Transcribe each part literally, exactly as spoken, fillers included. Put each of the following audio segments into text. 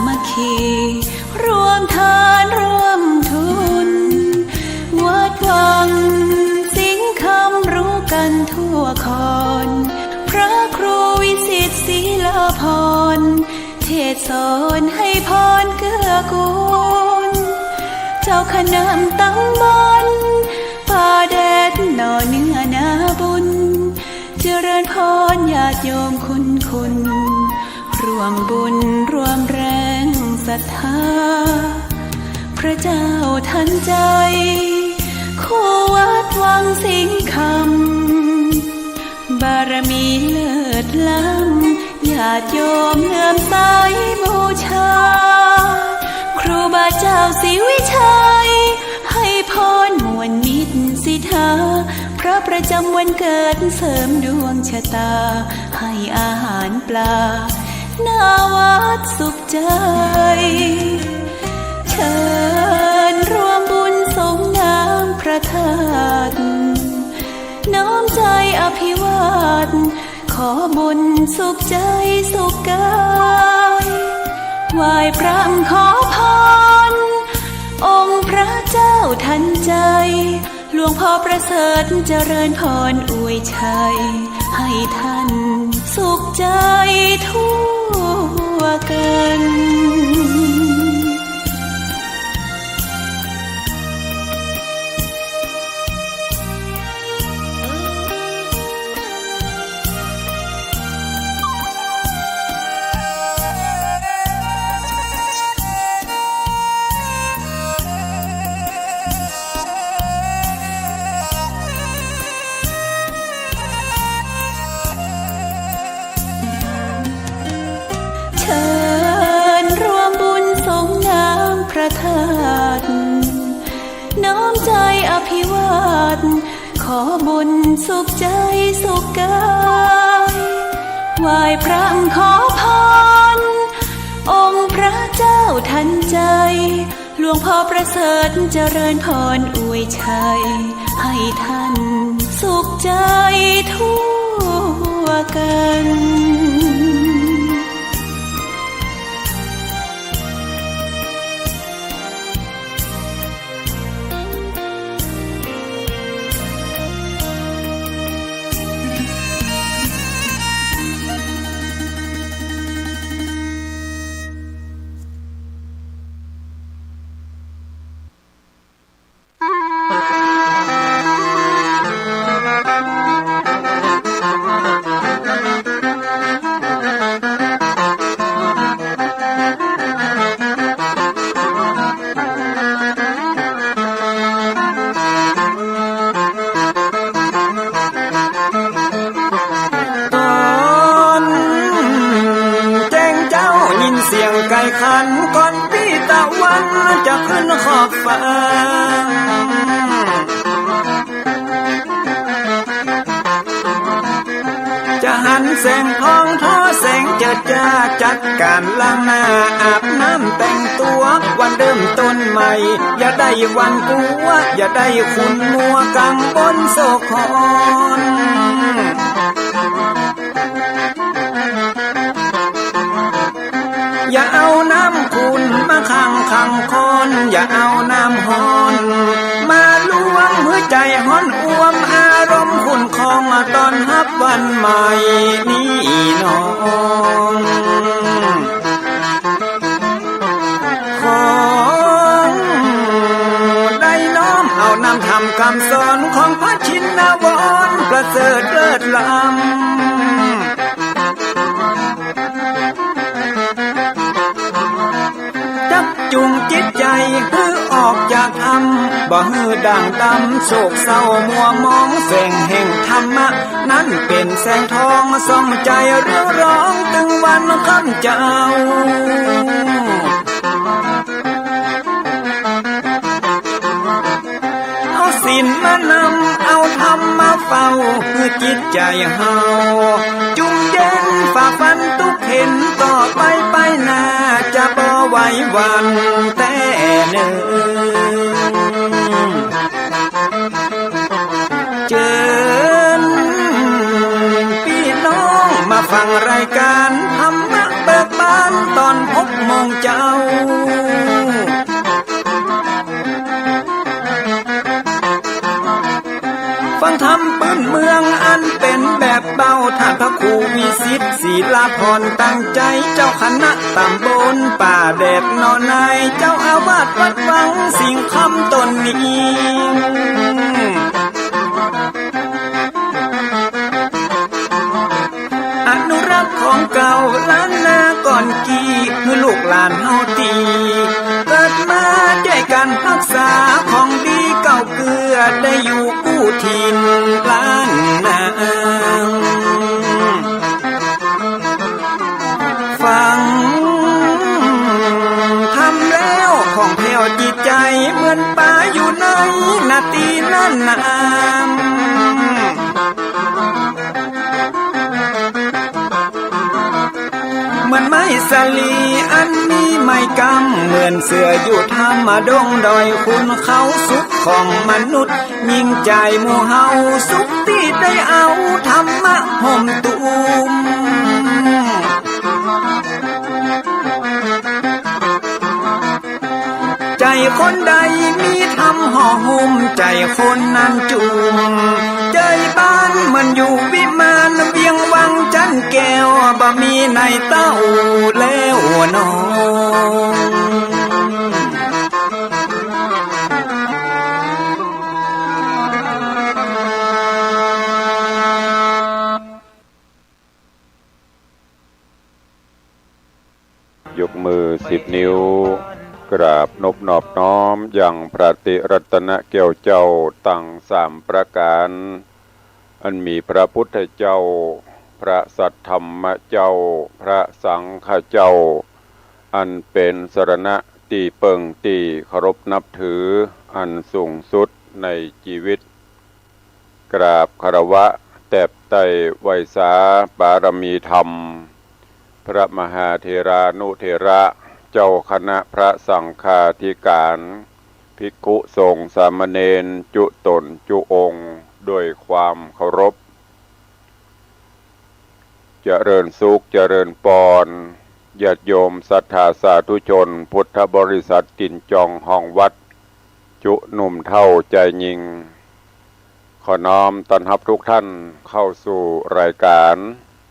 มัคคี ร่วมทานร่วมทุน วัดวังสิงห์คำรู้กันทั่วคอน พระครูวิสิทธิ์ศิลาภรณ์ เทศน์สอนให้พรเกื้อกูล เจ้าคณะตำบลป่าแดดหน่อเนื้อนาบุญ เจริญพรญาติโยมคุณคุณ ร่วมบุญร่วมแรงศรัทธา พระเจ้าทันใจ คู่วัดวังสิงห์คำ บารมีเลิศล้ำ ญาติโยมเลื่อมใสบูชา ครูบาเจ้าศรีวิชัย ให้พรมวลมิตรสิทธา พระประจำวันเกิดเสริมดวงชะตา ให้อาหารปลา หน้าวัดสุขใจ เชิญร่วมบุญสรงน้ำพระธาตุ น้อมใจอภิวาท ขอบุญสุขใจสุขกาย ไหว้พระขอพร องค์พระเจ้าทันใจ หลวงพ่อประเสริฐเจริญพรอวยชัย ให้ท่านสุขใจทั่วกัน เชิญร่วมบุญสรงน้ำพระธาตุ น้อมใจอภิวาท ขอบุญสุขใจสุขกาย ไหว้พระขอพร องค์พระเจ้าทันใจ หลวงพ่อประเสริฐเจริญพรอวยชัย ให้ท่านสุขใจทั่วกัน ต๋อนแจ้งเจ๊ายินเสียงไก่ขัน ก่อนปี้ตะวันจะขึ้นขอบฟ้า จะหันแสงทองทอแสงเจิดจ้า จัดก๋านล้างหน้าอาบน้ำแต่งตั๋ว วันเริ่มต้นใหม่ อย่าได้หวั่นกั๋ว อย่าได้ขุ่นมัวกังวลโศกขอน อย่าเอาน้ำขุ่นมาขังขังคอน อย่าเอาน้ำฮ้อนมาลวง หื้อใจ๋ฮ้อนอ่วม อารมณ์ขุ่นคอง ต้อนฮับวันใหม่นี้น้อง ขอได้น้อมเอานำธรรมกำสอน ของพระชินวรประเสริฐเลิศล้ำ จักจุงจิตใจ๋หื้อออกจากถ้ำ บ่หื้อด่างดำโศกเศร้ามัวหมอง แสงแห่งธรรมะนั้นเป๋นแสงทอง ส่องใจ๋เรืองรองตึงวันค่ำเจ๊า เอาศีลมานำ เอาธรรมมาเฝ้า หื้อจิตใจ๋เฮาจุ่มเย็น ฝ่าฟันตุ๊กเข็ญ ต่อไปไปหน้า จะบ่ไหวหวั่นแต๊เน่อ เจิญปี้น้องมาฟังรายก๋านธรรมะเบิกบาน ต๋อนหกโมง เจ้า ฟังธรรมปื้นเมืองอันเป๋นแบบเบา ต้านพระครูวิสิทธิ์ ศิลาภรณ์ ตั้งใจ๋ เจ้าคณะต๋ำบลป่าแดดหนอ นายเจ้าอาวาสวัดวังสิงห์คำต๋นนี้ อนุรักษ์ของเก่าล้านนาก่อนกี้ หื้อลูกหลานเฮาตี้เกิดมา จ้วยกั๋นฮักษาของดีเก่าเกื้อ ได้อยู่กู้ถิ่นล้านนา ฟังธรรมแล้วผ่องแผ้วจิตใจ๋ เหมือนป๋าอยู่ในนาตี้นั้นนา เหมือนไม้สาลีอันมีไม้กำ เหมือนเสืออยู่ถ้ำดงดอย ขุนเขาสุขของมนุษย์ ยิ่งใจ๋หมู่เฮาสุขตี้ได้เอาธรรมะห่มตุ้ม ใจ๋คนใดมีธรรมห่อหุ้ม ใจ๋คนนั้นจุ่ม ใจ๋บ้านเหมือนอยู่วิมาน เวียงวังจันแก้ว บ่มีในเต้าแล้วหนอ ยกมือสิบนิ้ว กราบนบนอบน้อมยังพระติรัตนแก้วเจ้าตังสามประก๋าน อันมีพระพุทธเจ้า พระสัทธรรมเจ้า พระสังฆเจ้า อันเป๋นสรณะตี้เปิ้งตี้เคารพนับถืออันสูงสุดในจีวิต กราบคารวะแตบไต้ไหว้สาบารมีธรรม พระมหาเถรานุเถระ เจ้าคณะพระสังฆาธิการ ภิกขุสงฆ์สามเณรจุ๊ต๋นจุ๊องค์ ด้วยความเคารพ เจริญสุขเจริญปอน ญาติโยมศรัทธาสาธุชน พุทธบริษัทตี๋นจองห้องวัด จุ๊หนุ่มเฒ่าจายญิง ขอน้อมต้อนฮับทุกท่านเข้าสู่รายการ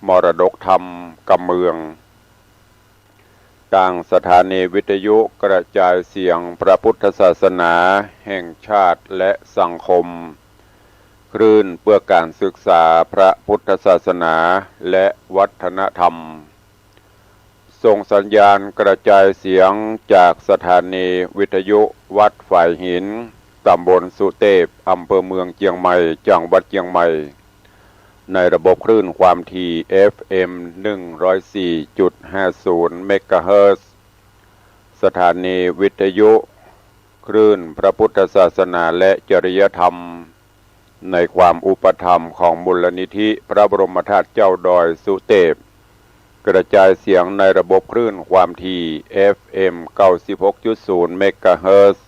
มรดกธรรมกำเมือง ตางสถานีวิทยุกระจายเสียงพระพุทธศาสนาแห่งชาติและสังคม คลื่นเพื่อการศึกษาพระพุทธศาสนาและวัฒนธรรม ส่งสัญญาณกระจายเสียงจากสถานีวิทยุวัดฝายหิน ต๋ำบลสุเตพ อำเภอเมืองเจียงใหม่ จังหวัดเจียงใหม่ ในระบบคลื่นความถี่ เอฟเอ็ม หนึ่งร้อยสี่จุดห้าศูนย์ เมกะเฮิรตซ์ สถานีวิทยุคลื่นพระพุทธศาสนาและจริยธรรม ในความอุปถัมภ์ของมูลนิธิพระบรมธาตุเจ้าดอยสุเตพ กระจายเสียงในระบบคลื่นความถี่ เอฟเอ็ม เก้าสิบหกจุดศูนย์ เมกะเฮิรตซ์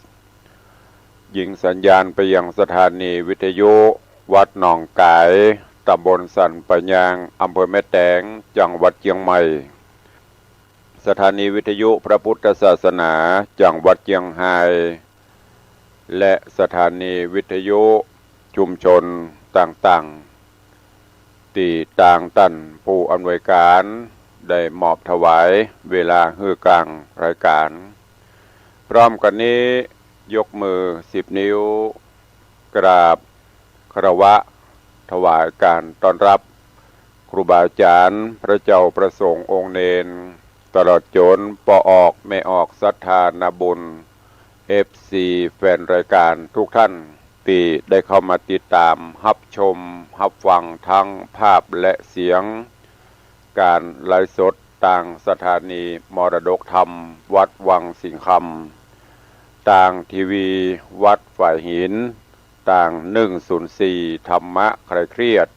ยิงสัญญาณไปยังสถานีวิทยุวัดหนองก๋าย ต๋ำบลสันป่ายาง อำเภอแม่แตง จังหวัดเจียงใหม่ สถานีวิทยุพระพุทธศาสนา จังหวัดเจียงฮาย และสถานีวิทยุชุมชนต่างๆ ตี้ตางต้านผู้อำนวยการได้มอบถวายเวลาหื้อกางรายการ พร้อมกั๋นนี้ยกมือสิบนิ้ว กราบคารวะถวายการต้อนรับ ครูบาอาจ๋ารย์ พระเจ้าพระสงฆ์องค์เณร ตลอดจ๋นป้อออกแม่ออกศรัทธานาบุญ เอฟซี แฟนรายการทุกท่าน ตี้ได้เข้ามาติดต๋ามฮับชมฮับฟังทั้งภาพและเสียง การไลฟ์สดตางสถานีมรดกธรรมวัดวังสิงห์คำ ตางทีวีวัดฝายหิน ตางหนึ่งศูนย์สี่ธรรมะคลายเครียด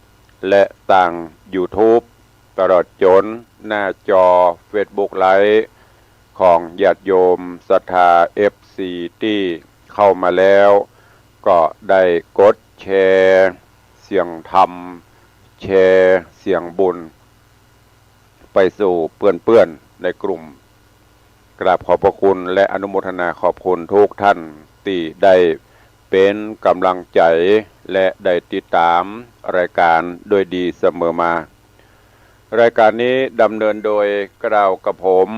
และตางยูทูบ ตลอดจ๋นหน้าจอเฟซบุ๊กไลฟ์ ของญาติโยมศรัทธา เอฟซี ตี้เข้ามาแล้ว ก็ได้กดแชร์เสียงธรรม แชร์เสียงบุญ ไปสู่เปื้อนๆ ในกลุ่ม กราบขอบพระคุณและอนุโมทนาขอบคุณทุกท่านตี้ได้เป๋นก๋ำลังใจ๋และได้ติดต๋ามรายก๋านด้วยดีเสมอมา รายก๋านนี้ดำเนินโดยเกล้ากระผม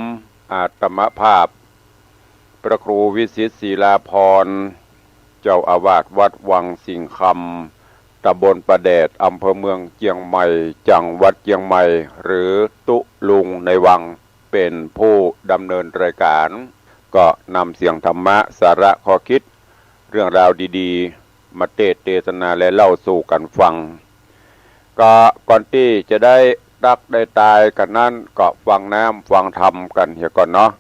อาตมาภาพ พระครูวิสิทธิ์ศิลาภรณ์ เจ้าอาวาสวัดวังสิงห์คำ ตำบลป่าแดด อำเภอเมืองเจียงใหม่ จังหวัดเจียงใหม่ หรือตุ๊ลุงในวัง เป๋นผู้ดำเนินรายก๋าน ก็นำเสียงธรรมะ สาระข้อคิด เรื่องราวดีๆ มาเตสน์เตสนาและเล่าสู่กั๋นฟัง ก็ก่อนตี้จะได้ตั๊กได้ตายกั๋นนั้น ก็ฟังน้ำฟังธรรมกั๋นเหียก่อนเนาะ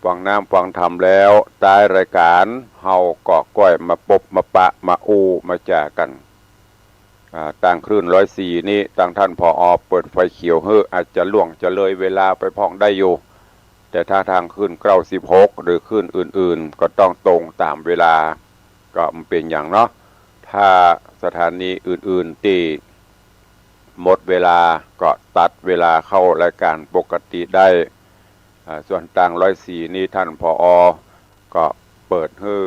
ฟังน้ำฟังธรรมแล้ว ต๊ายรายก๋าน เฮาก็ก้อยมาปบมาปะมาอู้มาจ๋ากั๋น อ่า ตางคลื่นร้อยสี่นี้ ตางท่าน ผอ. เปิดไฟเขียวหื้อ อาจจะล่วงจะเลยเวลาไปพ่องได้อยู่ แต่ถ้าตางคลื่นเก้าสิบหก หรือคลื่นอื่นๆ ก็ต้องตรงต๋ามเวลา ก็บ่เป๋นหยังเนาะ ถ้าสถานีอื่นๆ ตี้หมดเวลา ก็ตัดเวลาเข้ารายก๋านปกติได้ อ่า ส่วนตางร้อยสี่นี้ ท่าน ผอ. ก็เปิดหื้อ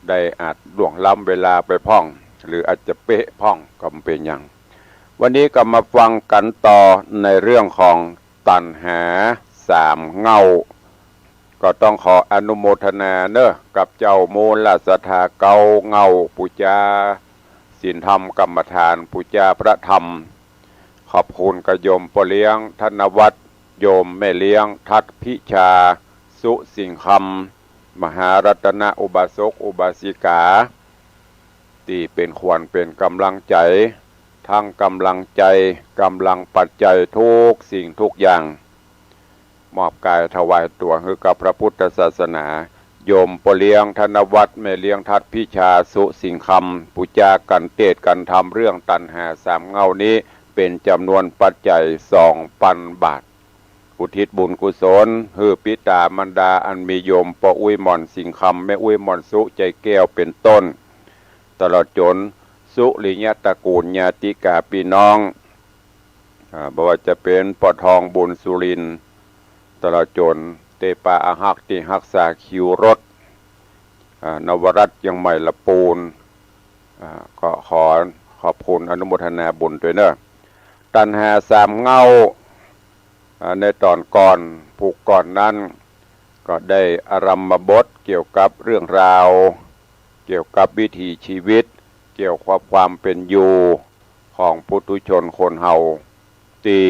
ได้อาจล่วงล้ำเวลาไปพ่อง หรืออาจจะเป๊ะพ่อง ก็บ่เป๋นหยัง วันนี้ก็มาฟังกั๋นต่อในเรื่องของตัณหาสามเง่า ก็ต้องขออนุโมทนาเนอะ กับเจ้ามูลศรัทธาเก้าเง่า ปู๋จาศีลธรรมกรรมฐาน ปู๋จาพระธรรม ขอบคุณกับโยมป้อเลี้ยงธนวัฒน์ โยมแม่เลี้ยงทัดพิชา สุสิงห์คำ มหารัตนอุบาสกอุบาสิกา ตี้เป๋นขวัญเป๋นก๋ำลังใจ๋ ตึงก๋ำลังใจ๋ ก๋ำลังปัจจัย ทุกสิ่งทุกอย่าง มอบก๋ายถวายตั๋วหื้อกับพระพุทธศาสนา โยมป้อเลี้ยงธนวัฒน์ แม่เลี้ยงทัดพิชา สุสิงห์คำ ปู๋จากั๋นเตสน์กั๋นธรรมเรื่องตัณหาสามเง่านี้ เป๋นจ๋ำนวนปัจจัยสองปันบาท อุทิศบุญกุศลหื้อปิต๋ามารดาอันมีโยมป้ออุ๊ยหม่อนสิงห์คำ แม่อุ๊ยหม่อนสุ ใจ๋แก้ว เป๋นต้น ตลอดจ๋นสุริยะตระกูลญาติกาปี้น้อง อ่า บ่ว่าจะเป๋นป้อทองบุญสุรินทร์ ตลอดจ๋นเต๊ป้าอาฮักตี้ฮักษาคิวรถ อ่า นวรัตน์เจียงใหม่ละปูน อ่า ก็ขอขอบคุณอนุโมทนาบุญตวยเนอะ ตัณหาสามเง่า อ่า ในต๋อนก่อน ผูกก่อนนั้น ก็ได้อารัมภบทเกี่ยวกับเรื่องราว เกี่ยวกับวิถีชีวิต เกี่ยวกับความเป๋นอยู่ของปุถุชนคนเฮา ตี้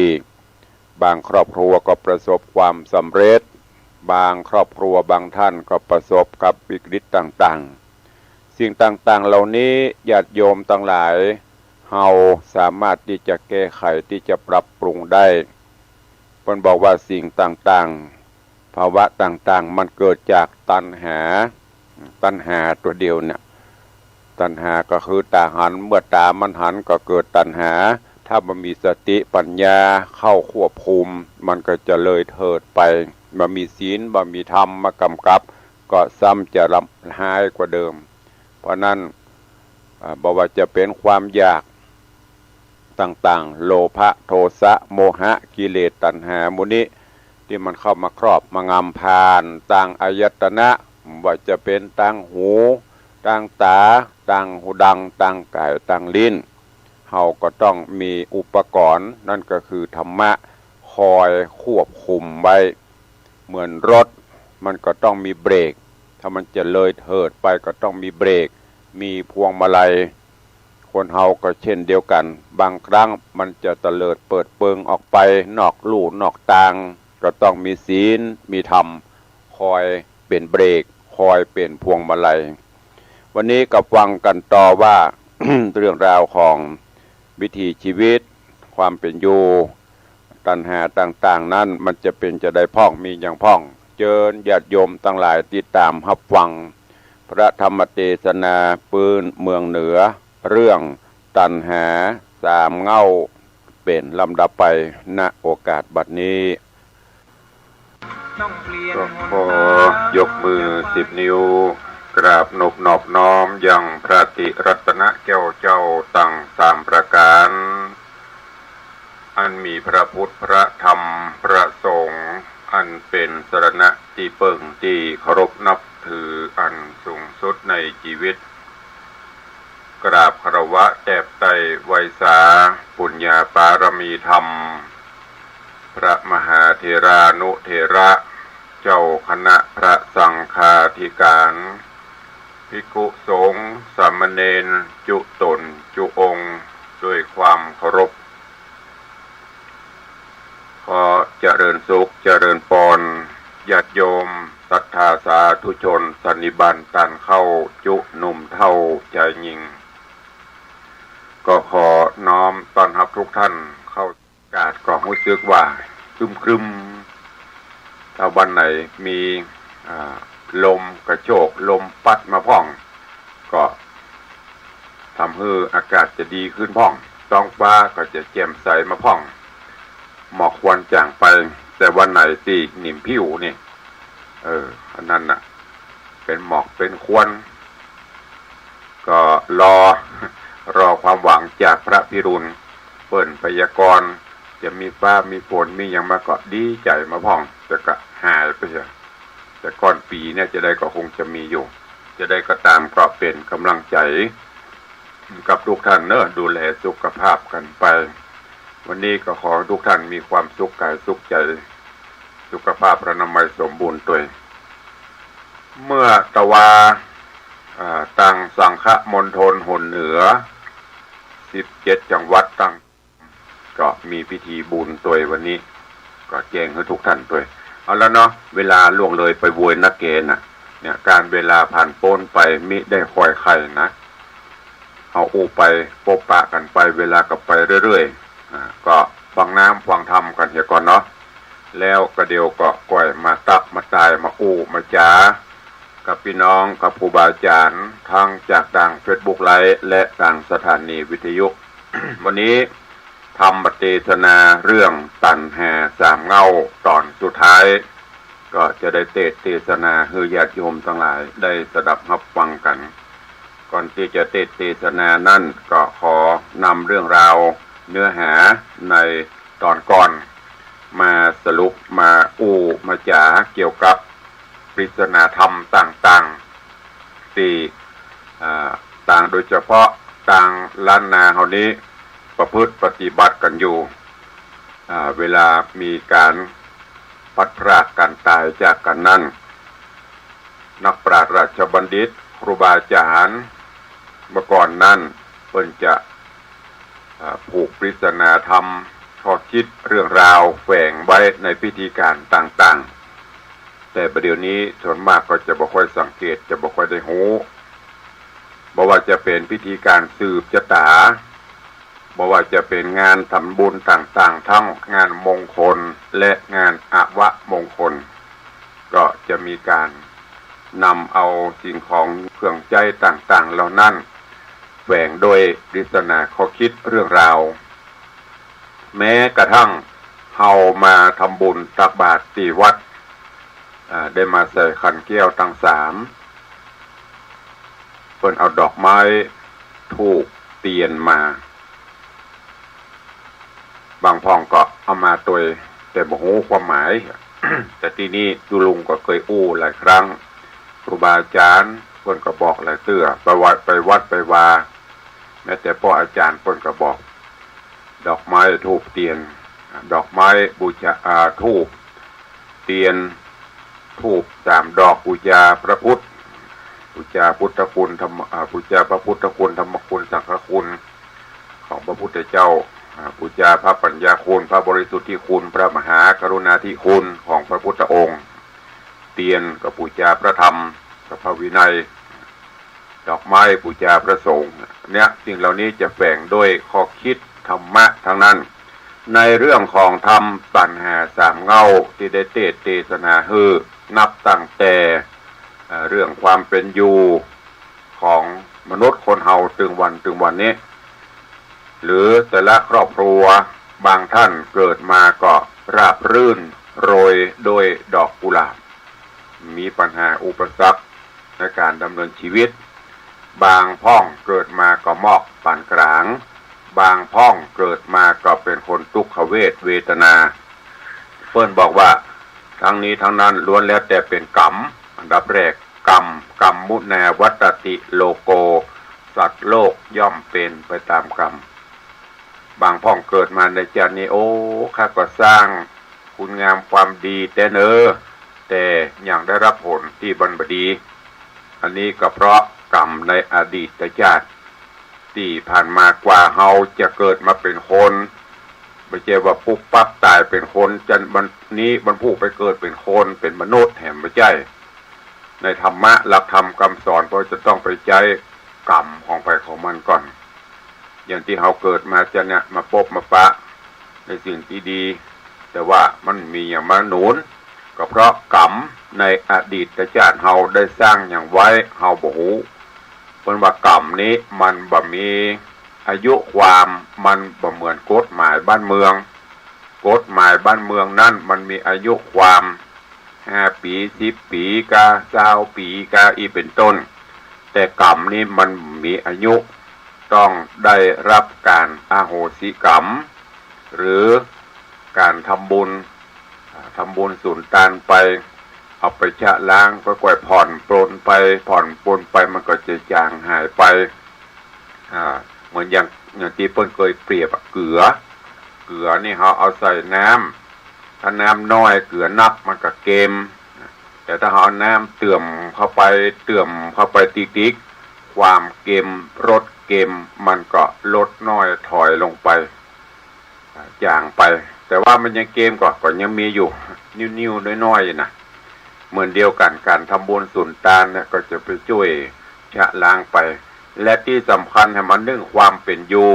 บางครอบครัวก็ประสบความสำเร็จ บางครอบครัวบางท่านก็ประสบกับวิกฤตต่างๆ สิ่งต่างๆ เหล่านี้ญาติโยมตังหลาย เฮาสามารถตี้จะแก้ไข ตี้จะปรับปรุงได้ เปิ้นบอกว่าสิ่งต่างๆ ภาวะต่างๆ มันเกิดจากตัณหา ตัณหาตั๋วเดียวเนี่ย ตัณหาก็คือต๋าหัน เมื่อต๋ามันหันก็เกิดตัณหา ถ้าบ่มีสติปัญญาเข้าควบคุม มันก็จะเลยเถิดไป บ่มีศีล บ่มีธรรมมากำกับ ก็ซ้ำจะร้ายกว่าเดิม เพราะนั้น อ่า บ่ว่าจะเป๋นความอยากต่างๆ โลภะ โทสะ โมหะ กิเลส ตัณหา หมู่นี้ ตี้มันเข้ามาครอบมางำผ่านตางอายตนะ บ่ว่าจะเป๋นตางหู ตางต๋า ตางหูดัง ตางก๋าย ตางลิ้น เฮาก็ต้องมีอุปกรณ์ นั่นก็คือธรรมะ คอยควบคุมไว้ เหมือนรถ มันก็ต้องมีเบรก ถ้ามันจะเลยเถิดไปก็ต้องมีเบรก มีพวงมาลัย คนเฮาก็เช่นเดียวกั๋น บางครั้งมันจะเตลิดเปิดเปิงออกไปนอกลู่นอกตาง ก็ต้องมีศีล มีธรรม คอยเป๋นเบรก คอยเป๋นพวงมาลัย วันนี้ก็ฟังกั๋นต่อว่า เรื่องราวของวิถีชีวิต ความเป๋นอยู่ ตัณหาต่างๆ นั้นมันจะเป๋นจาใดพ่อง มีหยังพ่อง เจิญญาติโยมตังหลายติดต๋ามฮับฟัง พระธรรมเตสนาปื๊นเมืองเหนือ เรื่องตัณหาสามเง่า เป๋นลำดับไป ณ โอกาสบัดนี้ ก็ขอยกมือสิบนิ้ว กราบนบนอบน้อมยังพระติรัตนแก้วเจ้าตังสามประก๋าน อันมีพระพุทธ พระธรรม พระสงฆ์ อั อันเป๋นสรณะตี้เปิ้งตี้เคารพนับถืออันสูงสุดในจีวิต กราบคารวะแตบไตร่ไหว้สาปุญญาปารมีธรรม พระมหาเถรานุเถระ เจ้าคณะพระสังฆาธิการ ภิกขุสงฆ์สามเณรจุต๋นจุองค์ ด้วยความเคารพ ขอเจริญสุขเจริญปอน ญาติโยมศรัทธาสาธุชนสันนิบาตต้านเข้าจุหนุ่มเฒ่าจายญิง ก็ขอน้อมต้อนฮับทุกท่านเข้า อากาศก็ฮู้สึกว่าครึ้มๆ ถ้าวันไหนมี อ่า ลมกระโชกลมปั๊ดมาพ่อง ก็ทำหื้ออากาศจะดีขึ้นพ่อง ท้องฟ้าก็จะแจ่มใสมาพ่อง หมอกควันจ๋างไป แต่วันไหนตี้หนิมผิวนี่ เออ อันนั้นน่ะ เป๋นหมอกเป๋นควัน ก็รอ รอความหวังจากพระพิรุณ เปิ้นพยากรณ์ จะมีฟ้ามีฝนมีหยังมาก็ดีใจ๋มาพ่อง แต่ก็หายไปเสีย แต่ก้อนปี๋เนี่ยจะใดก็คงจะมีอยู่ จะใดก็ต๋ามก็เป๋นก๋ำลังใจ๋กับทุกท่านเนาะ ดูแลสุขภาพกั๋นไป วันนี้ก็ขอทุกท่านมีความสุขกายสุขใจ๋ สุขภาพอนามัยสมบูรณ์ตวย เมื่อตะวา อ่า ตางสังฆมณฑลหนเหนือ สิบเจ็ดจังหวัดตาง ก็มีพิธีบุญตวยวันนี้ ก็แจ้งหื้อทุกท่านตวย เอาละเนาะ เวลาล่วงเลยไปโวยนักเก๋น่ะ เนี่ย ก๋านเวลาผ่านป๊นไปมิได้คอยใค่นะ เฮาอู้ไปปบปะกั๋นไป เวลาก็ไปเรื่อยๆ อ่า ก็ฟังน้ำฟังธรรมกั๋นเหียก่อนเนาะ แล้วก็เดี๋ยวก็ก่อยมาตั๊กมาตายมาอู้มาจ๋า กับปี้น้องกับครูบาอาจ๋ารย์ ตึงจากตางเฟซบุ๊กไลฟ์ และตางสถานีวิทยุ วันนี้ธรรมเตสนาเรื่องตัณหาสามเง้าต๋อนสุดท้าย ก็จะได้เตสน์เตสนาหื้อญาติโยมตังหลายได้สดับฮับฟังกั๋น ก่อนตี้จะเตสน์เตสนานั้นก็ขอนำเรื่องราวเนื้อหาในต๋อนก่อน มาสรุปมาอู้มาจ๋าเกี่ยวกับปริศนาธรรมต่างๆ ตี้ อ่า ตางโดยเฉพาะตางล้านนาเฮานี้ประพฤติปฏิบัติกั๋นอยู่ อ่า เวลามีก๋านพลัดพรากกั๋นต๋ายจากกั๋นนั้น นักปราชญ์ราชบัณฑิตครูบาอาจ๋ารย์เมื่อก่อนนั้นเปิ้นจะ อ่า ผูกปริศนาธรรม ข้อคิดเรื่องราวแฝงไว้ในพิธีก๋านต่างๆ แต่บ่าเดี่ยวนี้ส่วนมากก็จะบ่ค่อยสังเกต จะบ่ค่อยได้ฮู้ บ่ว่าจะเป๋นพิธีก๋านสืบจะต๋า บ่ว่าจะเป๋นงานทำบุญต่างๆ ตึงงานมงคลและงานอวมงคล ก็จะมีก๋านนำเอาสิ่งของเครื่องใจ๊ต่างๆ เหล่านั้น แฝงโดยปริศนาข้อคิดเรื่องราว แม้กระทั่งเฮามาทำบุญตักบาตรตี้วัด อ่า ได้มาใส่ขันแก้วตึงสาม เปิ้นเอาดอกไม้ ธูป เตียนมา บางพ่องก็เอามาตวย แต่บ่ฮู้ความหมาย แต่ตี้นี่จุลุงก็เกยอู้หลายครั้ง ครูบาอาจ๋ารย์เปิ้นก็บอกหลายเตื้อ ไปวัด ไปวัดไปวา แม้แต่ป้ออาจ๋ารย์เปิ้นก็บอก ดอกไม้ ธูป เตียน ดอกไม้ บูชา อ่า ธูป เตียน ธูปสามดอก บูชาพระพุทธ บูชาพุทธคุณ ธรรม อ่า บูชาพระพุทธคุณ ธรรมคุณ สังฆคุณ ของพระพุทธเจ้า อ่า บูชาพระปัญญาคุณ พระบริสุทธิคุณ พระมหากรุณาธิคุณของพระพุทธองค์ เตียนก็บูชาพระธรรมกับพระวินัย ดอกไม้บูชาพระสงฆ์ เนี่ย สิ่งเหล่านี้จะแฝงด้วยข้อคิดธรรมะทั้งนั้น ในเรื่องของธรรมตัณหาสามเง้าตี้ได้เตสน์เตสนาหื้อ นับตั้งแต่ เอ่อ เรื่องความเป๋นอยู่ของมนุษย์คนเฮาตึงวันตึงวันนี้ หรือแต่ละครอบครัว บางท่านเกิดมาก็ราบรื่นโรยด้วยดอกกุหลาบ มีปัญหาอุปสรรคในก๋านดำเนินชีวิต บางพ่องเกิดมาก็มอกปานก๋าง บางพ่องเกิดมาก็เป๋นคนตุ๊กขเวทเวทนา เปิ้นบอกว่า ทั้งนี้ทั้งนั้นล้วนแล้วแต่เป๋นกรรม อันดับแรก กรรม กัมมุนาวัตติโลโก สัตว์โลกย่อมเป๋นไปต๋ามกรรม บางพ่องเกิดมาในจาตินี้ โอ้ ข้าก็สร้างคุณงามความดีแต๊เนอ แต่ยังได้ฮับผลตี้มันบ่ดี อันนี้ก็เพราะกรรมในอดีตจาติ ตี้ผ่านมากว่าเฮาจะเกิดมาเป๋นคน บ่ใจ้ว่าปุ๊บปั๊บต๋ายเป๋นคน จันทร์วันนี้วันพูกไปเกิดเป๋นคน เป๋นมนุษย์แหม บ่ใจ้ ในธรรมะหลักธรรมกำสอน เฮาจะต้องไปใจ๊กรรมของใผของมันก่อน อย่างตี้เฮาเกิดมาจาติเนี่ย มาปบมาปะในสิ่งตี้ดี แต่ว่ามันมีหยังมาหนุน ก็เพราะกรรมในอดีตจาติเฮาได้สร้างหยังไว้ เฮาบ่ฮู้ เปิ้นว่ากรรมนี้มันบ่มีอายุความ มันบ่เหมือนกฎหมายบ้านเมือง กฎหมายบ้านเมืองนั้นมันมีอายุความห้าปี๋ สิบปี๋กา ซาวปี๋กา อี้เป๋นต้น แต่กรรมนี้มันมีอายุ ต้องได้ฮับก๋านอโหสิกรรม หรือก๋านทำบุญ อ่า ทำบุญสูญตานไป เอาไปชะล้าง ค่อยๆ ผ่อนปลนไป ผ่อนปลนไป มันก็จะจางหายไป อ่า เหมือนอย่าง อย่างตี้เปิ้นเกยเปรียบอะ เกลือ เกลือนี่เฮาเอาใส่น้ำ ถ้าน้ำน้อยเกลือนักมันก็เก็ม แต่ถ้าเฮาเอาน้ำเติมเข้าไป เติมเข้าไปติ๊กๆ ความเก็ม รสเก็ม มันก็ลดน้อยถอยลงไป อ่า จางไป แต่ว่ามันยังเก็มก่อ ก็ยังมีอยู่ นิ่วๆ น้อยๆ อยู่นะ เหมือนเดียวกั๋น ก๋านทำบุญสูญตานเนี่ย ก็จะไปจ้วยชะล้างไป และตี้สำคัญหื้อมันนึ่งความเป๋นอยู่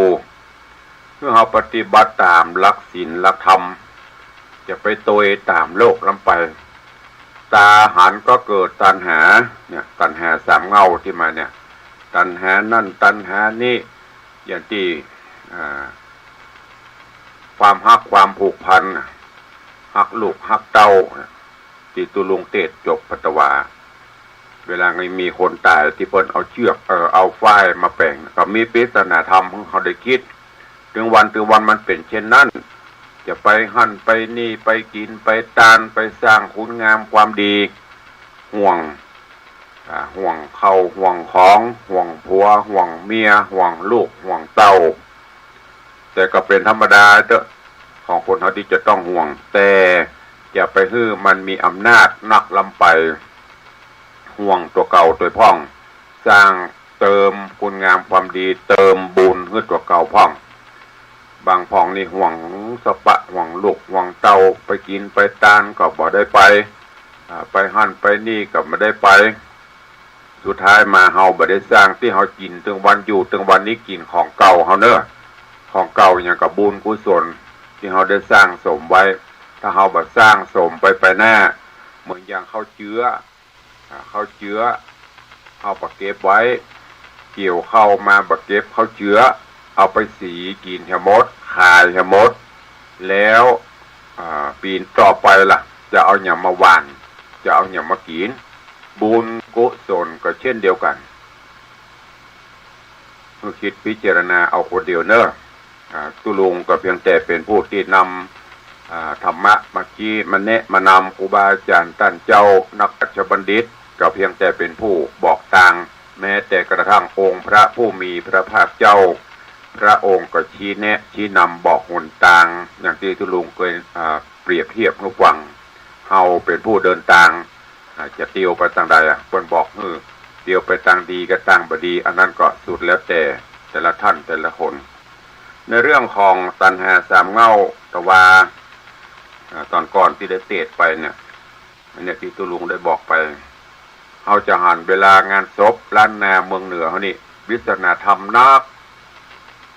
เมื่อเฮาปฏิบัติต๋ามหลักศีลหลักธรรม จะไปโตยต๋ามโลกล้ำไป ต๋าหันก็เกิดตัณหา เนี่ย ตัณหาสามเง้าตี้มาเนี่ย ตัณหานั่นตัณหานี้ อย่างตี้ อ่า ความฮักความผูกพันน่ะ ฮักลูกฮักเต้าน่ะ ตี้ตุ๊ลุงเตศน์จบปัตตวา เวลามีคนต๋ายตี้เปิ้นเอาเจื้อก เอ่อ เอาฝ้ายมาแป๋ง ก็มีปริศนาธรรมหื้อเฮาได้กึ๊ด ตึงวันตึงวันมันเป๋นเช่นนั้น จะไปหั้นไปนี่ ไปกิ๋นไปตาน ไปสร้างคุณงามความดี ห่วง อ่า ห่วงข้าว ห่วงของ ห่วงผัว ห่วงเมีย ห่วงลูก ห่วงเต้า แต่ก็เป๋นธรรมดาเต๊อะ ของคนเฮาตี้จะต้องห่วง แต่จะไปหื้อมันมีอำนาจนักล้ำไป ห่วงตั๋วเก่าตั๋วพ่อง สร้างเติมคุณงามความดี เติมบุญหื้อตั๋วเก่าพ่อง บางพ่องนี่ห่วงสะปะ ห่วงลูก ห่วงเต้า ไปกิ๋นไปตานก็บ่ได้ไป อ่า ไปหั้นไปนี่ก็บ่ได้ไป สุดท้ายมาเฮาบ่ได้สร้าง ตี้เฮากิ๋นตึงวัน อยู่ตึงวันนี้กิ๋นของเก่าเฮาเน่อ ของเก่าหยังก็บุญกุศลตี้เฮาได้สร้างสมไว้ ถ้าเฮาบ่สร้างสมไปไปหน้า เหมือนอย่างข้าวเจื้อ อ่า ข้าวเจื้อ เฮาบ่เก็บไว้ เกี่ยวข้าวมาบ่เก็บข้าวเจื้อ เอาไปสีกิ๋นเหียหมด ขายเหียหมด แล้ว อ่า ปี๋ต่อไปล่ะ จะเอาหยังมาหว่าน จะเอาหยังมากิ๋น บุญกุศลก็เช่นเดียวกั๋น หื้อคิดพิจารณาเอาคนเดียวเน่อ อ่า ตุ๊ลุงก็เพียงแต่เป๋นผู้ตี้นำ อ่า ธรรมะมาชี้มาแนะมานำ ครูบาอาจ๋ารย์ต้านเจ้า นักปรัชญาบัณฑิต ก็เพียงแต่เป๋นผู้บอกตาง แม้แต่กระทั่งองค์พระผู้มีพระภาคเจ้า พระองค์ก็ชี้แนะชี้นำบอกหนตาง อย่างตี้ตุ๊ลุงเกย อ่า เปรียบเทียบหื้อฟัง เฮาเป๋นผู้เดินตาง อ่า จะเตียวไปตางใดอะ เปิ้นบอกหื้อเตียวไปตางดีกับตางบ่ดี อันนั้นก็สุดแล้วแต่แต่ละท่านแต่ละคน ในเรื่องของตัณหาสามเง้า แต่ว่า อ่า ต๋อนก่อนตี้ได้เตศน์ไปเนี่ย อันเนี้ยตี้ตุ๊ลุงได้บอกไป เฮาจะหันเวลางานศพล้านนาเมืองเหนือเฮานี่ ปริศนาธรรมนัก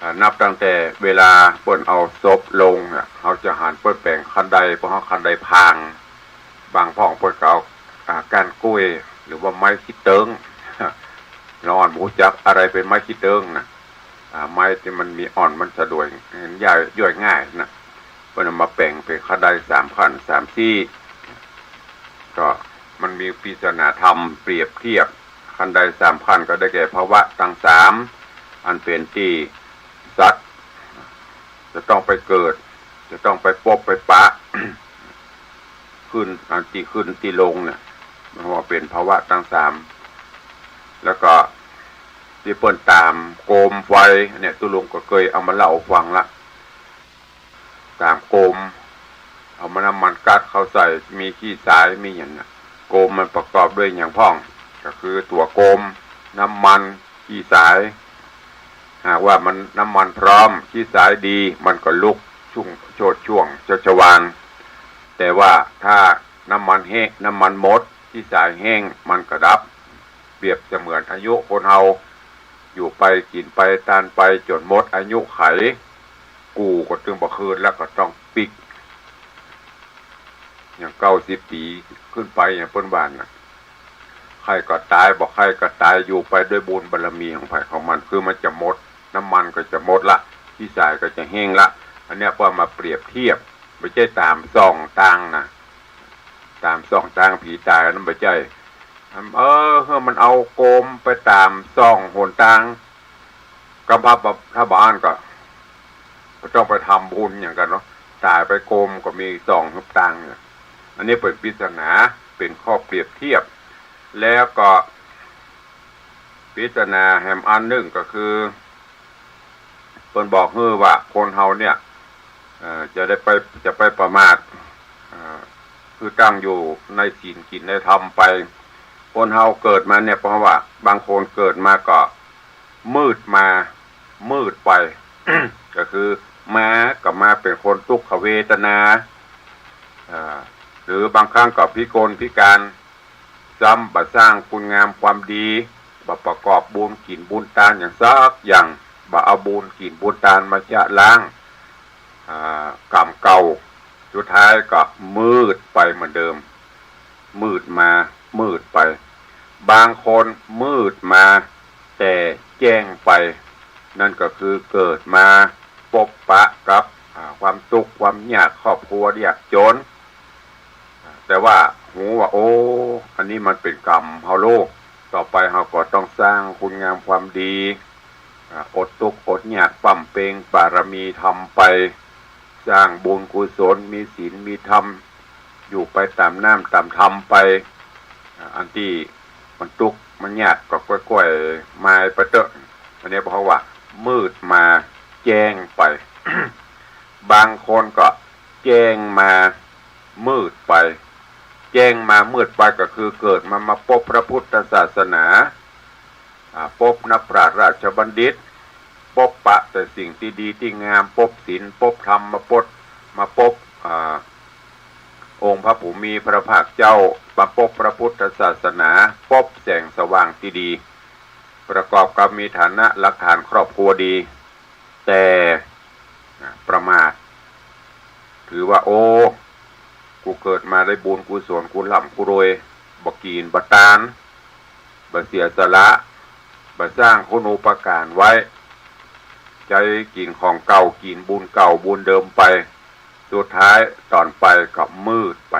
อ่า นับตั้งแต่เวลาเปิ้นเอาศพลงเนี่ย เฮาจะหันเปิ้นแป๋งคันได เพราะเฮาคันไดพาง บางพ่องเปิ้นก็เอา อ่า ก้านกล้วย หรือว่าไม้ขี้เติ๊ง เฮาอ่อนบ่ฮู้จักอะไรเป๋นไม้ขี้เติ๊งนะ อ่า ไม้ตี้มันมีอ่อนมันสะดวย ย่อย ย่อยง่ายนะ เปิ้นเอามาแป๋งเป๋นคันไดสามขั้นสามซี่ ก็มันมีปริศนาธรรมเปรียบเทียบ คันไดสามขั้นก็ได้แก่ภวะตังสาม อันเป๋นตี้สัตว์จะต้องไปเกิด จะต้องไปปบไปปะ ขึ้น อันตี้ขึ้นตี้ลงเนี่ย มันว่าเป๋นภาวะตังสาม แล้วก็ตี้เปิ้นต๋ามโกมไฟเนี่ย ตุ๊ลุงก็เกยเอามาเล่าฟังละ ต๋ามโกม เอามาน้ำมันก๊าซเข้าใส่ มีขี้สาย มีหยังเนี่ย โกมมันประกอบด้วยหยังพ่อง ก็คือตั๋วโกม น้ำมัน ขี้สาย หากว่ามันน้ำมันพร้อม ขี้สายดี มันก็ลุกชุ่งโชติช่วงชัชวาล แต่ว่าถ้าน้ำมันแห้ง น้ำมันหมด ขี้สายแห้ง มันก็ดับ เปรียบเสมือนอายุคนเฮา อยู่ไปกิ๋นไปตานไปจ๋นหมดอายุไข กู้ก็ตึงบ่คืนแล้วก็ต้องปิ๊ก อย่างเก้าสิบปี๋ขึ้นไปอย่างเปิ้นว่าน่ะ ใค่ก็ต๋าย บ่ใค่ก็ต๋าย อยู่ไปด้วยบุญบารมีของใผของมัน คือมันจะหมด น้ำมันก็จะหมดละ ขี้สายก็จะแห้งละ อันเนี้ยเปิ้นมาเปรียบเทียบ บ่ใจ้ต๋ามส่องตางนะ ต๋ามส่องตางผีต๋ายอันนั้นบ่ใจ้ เออ หื้อมันเอาโกมไปต๋ามส่องหนตาง กำพร้าบ่ ถ้าบ่อั้นก็ ก็ต้องไปทำบุญอย่างกั๋นเนาะ ต๋ายไปโกมก็มีส่องหนตางเนี่ย อันนี้เป๋นปริศนา เป๋นข้อเปรียบเทียบ แล้วก็ปริศนาแหมอันนึ่งก็คือ เปิ้นบอกหื้อว่าคนเฮาเนี่ย เอ่อ จะได้ไป จะไปประมาท เอ่อ คือตั้งอยู่ในศีลกิ๋นในธรรมไป คนเฮาเกิดมาเนี่ย เพราะว่าบางคนเกิดมาก็มืดมา มืดไป ก็คือมาก็มาเป๋นคนตุ๊กขเวทนา อ่า หรือบางครั้งก็พิกลพิการ ซ้ำบ่สร้างคุณงามความดี บ่ประกอบบุญกิ๋นบุญตานอย่างสักอย่าง บ่เอาบุญกิ๋นบุญตานมาชะล้าง อ่า กรรมเก่า สุดท้ายก็มืดไปเหมือนเดิม มืดมา มืดไป บางคนมืดมา แต่แจ้งไป นั่นก็คือเกิดมาปบปะกับ อ่า ความตุ๊กข์ความยาก ครอบครัวยากจ๋น แต่ว่าฮู้ว่า โอ้ อันนี้มันเป๋นกรรมเฮาโลก ต่อไปเฮาก็ต้องสร้างคุณงามความดี อ่า อดตุ๊กข์อดยาก บำเพ็ญบารมีธรรมไป สร้างบุญกุศล มีศีลมีธรรม อยู่ไปต๋ามน้ำต๋ามธรรมไป อ่า อันตี้มันตุ๊กข์มันยากก็ก้อยๆ มายไปเต๊อะ อันนี้เพราะว่ามืดมาแจ้งไป บางคนก็แจ้งมามืดไป แจ้งมามืดไปก็คือเกิดมา มาปบพระพุทธศาสนา อ่า ปบนักปราชญ์ราชบัณฑิต ปบปะแต่สิ่งตี้ดีตี้งาม ปบศีล ปบธรรม มาปบ มาปบ อ่า องค์พระผู้มีพระภาคเจ้า มาปบพระพุทธศาสนา ปบแสงสว่างตี้ดี ประกอบกับมีฐานะหลักฐานครอบครัวดี แต่ นะ ประมาท ถือว่า โอ้ กูเกิดมาได้บุญกุศล กูร่ำกูรวย บ่กิ๋นบ่ตาน บ่เสียสละ บ่สร้างคุณูปการไว้ ใจ๊กิ๋นของเก่า กิ๋นบุญเก่าบุญเดิมไป สุดท้ายต๋อนไปก็มืดไป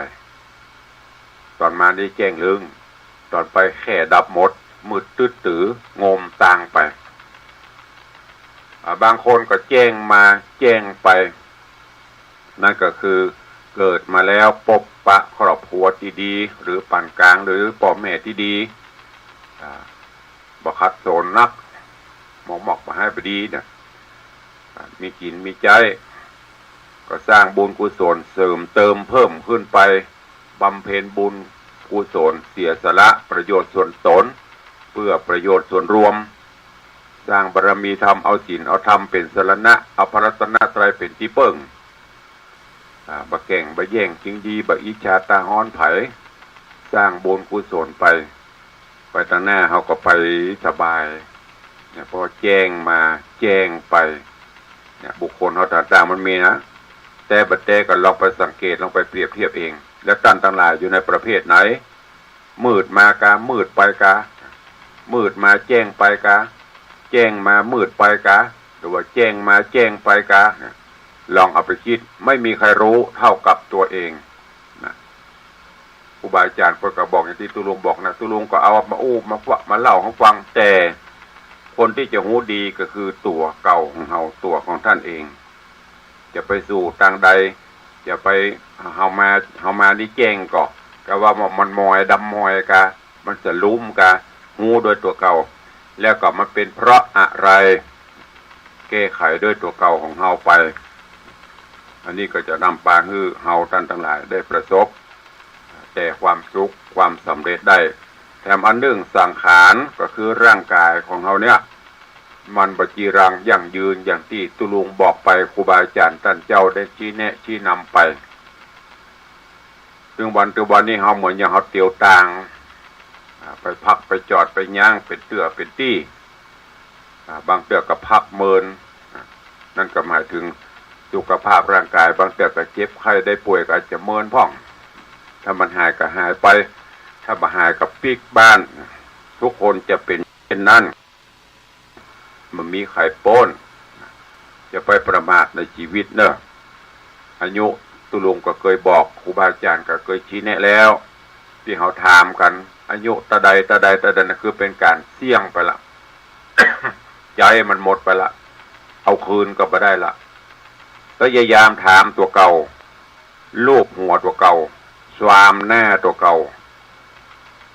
ต๋อนมานี่แจ้งลึง ต๋อนไปแค่ดับหมด มืดตึ๊ดตื๋อ งมตางไป อ่า บางคนก็แจ้งมาแจ้งไป นั่นก็คือเกิดมาแล้วปบปะครอบครัวตี้ดี หรือปานกลาง หรือป้อแม่ตี้ดี อ่า บ่ขัดสนนัก หมอกๆ บ่หายบ่ดีเนี่ย อ่า มีกิ๋นมีใจ๊ ก็สร้างบุญกุศลเสริมเติมเพิ่มขึ้นไป บำเพ็ญบุญกุศล เสียสละประโยชน์ส่วนตน เพื่อประโยชน์ส่วนรวม สร้างบารมีธรรม เอาศีลเอาธรรมเป๋นสรณะ เอาพระรัตนตรัยเป๋นตี้เปิ้ง อ่า บ่แก่งบ่แย่งจิงดี บ่อิจฉาตาฮ้อนใผ สร้างบุญกุศลไป ไปตางหน้าเฮาก็ไปสบาย เนี่ย เพราะแจ้งมาแจ้งไป เนี่ย บุคคลเฮาต่างๆ มันมีนะ แต่บ่แต๊ก็ลองไปสังเกต ลองไปเปรียบเทียบเอง แล้วต้านตังหลายอยู่ในประเภทไหน มืดมากา มืดไปกา มืดมาแจ้งไปกา แจ้งมามืดไปกา หรือว่าแจ้งมาแจ้งไปกา เนี่ย ลองเอาไปกึ๊ด ไม่มีใครรู้เท่ากับตัวเอง นะ ครูบาอาจ๋ารย์เปิ้นก็บอกอย่างตี้ตุ๊ลุงบอกนะ ตุ๊ลุงก็เอามาอู้มาฟัง มาเล่าหื้อฟัง แต่คนตี้จะฮู้ดีก็คือตั๋วเก่าของเฮา ตั๋วของต้านเอง จะไปสู่ตางใด จะไป เฮามา เฮามานี่แจ้งก่อ กาว่ามันมอยดำมอยกา มันสะลุมกา ฮู้โดยตั๋วเก่า แล้วก็มันเป๋นเพราะอะไร แก้ไขโดยตั๋วเก่าของเฮาไป อันนี้ก็จะนำปาหื้อเฮาต้านตังหลายได้ประสบ แต่ความสุขความสำเร็จได้ แถมอันนึ่งสังขารก็คือร่างก๋ายของเฮาเนี่ย มันบ่จีรังยั่งยืนอย่างตี้ตุ๊ลุงบอกไป ครูบาอาจ๋ารย์ต้านเจ้าได้ชี้แนะชี้นำไป เถิงวัน เถิงวันนี้เฮาเหมือนอย่างเฮาเตียวตาง อ่า ไปพักไปจอดไปย้างเป๋นเตื้อเป๋นตี้ อ่า บางเตื้อก็พักเมิน อ่า นั่นก็หมายเถิงสุขภาพร่างก๋าย บางเตื้อก็เจ็บไข้ได้ป่วยก็อาจจะเมินพ่อง ถ้ามันหายก็หายไป ถ้าบ่หายก็ปิ๊กบ้าน ทุกคนจะเป๋นเช่นนั้น บ่มีใผป๊น จะไปประมาทในจีวิตเน่อ อายุตุ๊ลุงก็เกยบอก ครูบาอาจ๋ารย์ก็เกยชี้แนะแล้ว ตี้เฮาถามกั๋น อายุเต้าใด เต้าใด เต้าใด นั่นคือเป๋นก๋านเสี้ยงไปละ ใจ๋มันหมดไปละ เอาคืนก็บ่ได้ละ พยายามถามตั๋วเก่า ลูบหัวตั๋วเก่า ซามหน้าตั๋วเก่า